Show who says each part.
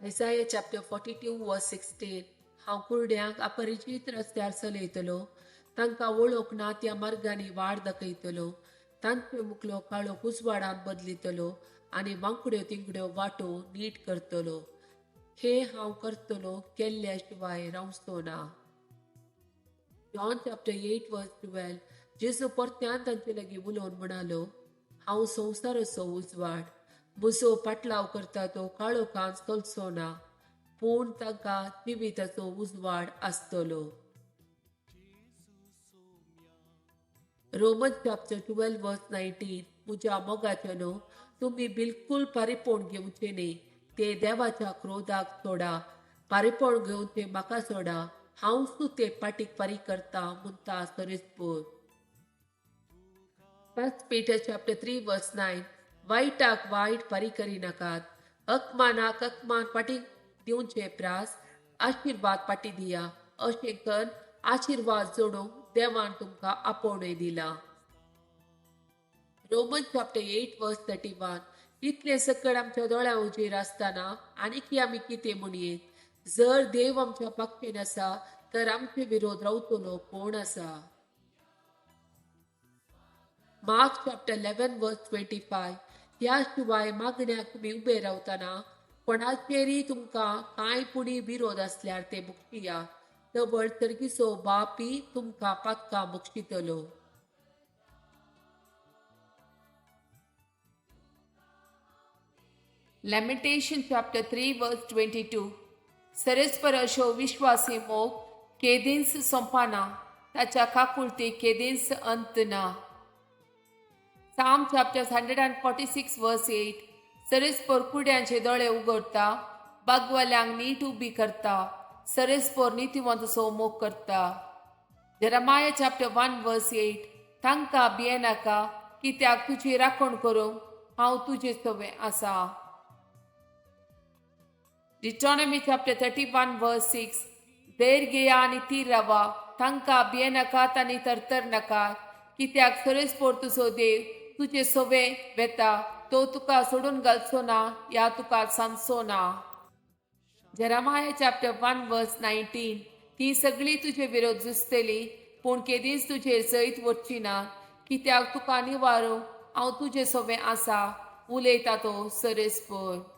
Speaker 1: Isaiah chapter 42 verse 16. हांव कुरड्यांक अपरिचीत रस्त्यार चलयतलो, तांकां वळख ना त्या मार्गांनी वाट दाखयतलो. तांचे मुखलो काळो उजवाडान बदलितलो आनी वांकड्यो तिंकड्यो वाटो नीट करतलो. हे हांव करतलो, केल्ल्या शिवाय रावचो ना. John chapter 8 verse 12. जेजू परत्यान तांचे लागीं उलोवन म्हणालो, हांव संवसाराचो उजवाड. म्हजो पाटलाव करता तो काळोखांत चलचो ना, पूण ताका जिविताचो उजवाड आसतलो. Roman chapter 12 verse 19. म्हज्या मोगाच्यानो, तुमी बिलकूल पारीपोण घेवचें न्ही, ते देवाच्या क्रोधाक सोडा. पारीपोण घेवचें म्हाका सोडा, हांव ते पाटीक पारी करता म्हणटा सरेसपूर. 1 Peter chapter 3 verse 9. वायटाक वायट पारी करिनाकात, अकमानाक अकमान पाटी दिवचे प्रास आशिर्वाद पाटी दिया. अशें कर आशिर्वाद जोडूंक देवान तुमकां आपोवणें दिलां. Roman chapter 8 verse 31. इतलें सकड आमच्या दोळ्यां उजेर आसतना आनीकी आमी कितें म्हणयेत? जर देव आमच्या पक्षेन आसा तर आमचे विरोध रावतलो कोण आसा? Mark chapter 11 verse 25. ह्या शिवाय मागण्याक तुमी उबे रावतना कोणाचेरय तुमकां कांय पुणी विरोध आसल्यार ते मुक्तिया, तवळ सर्गीचो बापी तुमकां पातकां मुक्षितलो. Lamentation chapter 3 verse 22. सरस्पर अशो विश्वासी मोग केदींच सोंपना, ताच्या काकुळती केदींच अंत ना. Psalm chapter 146 verse 8. सरस्पर कुड्यांचे दोळे उगडता, बागवाल्यांक नीट उबी करता, सरस्पर नितीवंतसो मोग करता. Jeremiah chapter 1 verse 8. तांकां भियेनाका, कित्याक तुजी राखण करूंक हांव तुजे सवें आसा. Deuteronomy chapter 31 verse 6. धैर्य घेया आनी थीर रावा, तांकां भियेनाकात आनी तरतर नाकात, कित्याक सरस्पर तुजो देव तुजे सवें वेता, तो तुका सोडून घालचो ना या तुका सांगचो ना. Jeremiah chapter 1 verse 19. ती सगळी तुजे विरोध झुजतली, पूण केदींच तुजेर जैत वचची ना, कित्याक तुका निवारूंक हांव तुजे सवें आसा, उलयता तो सरस्पर.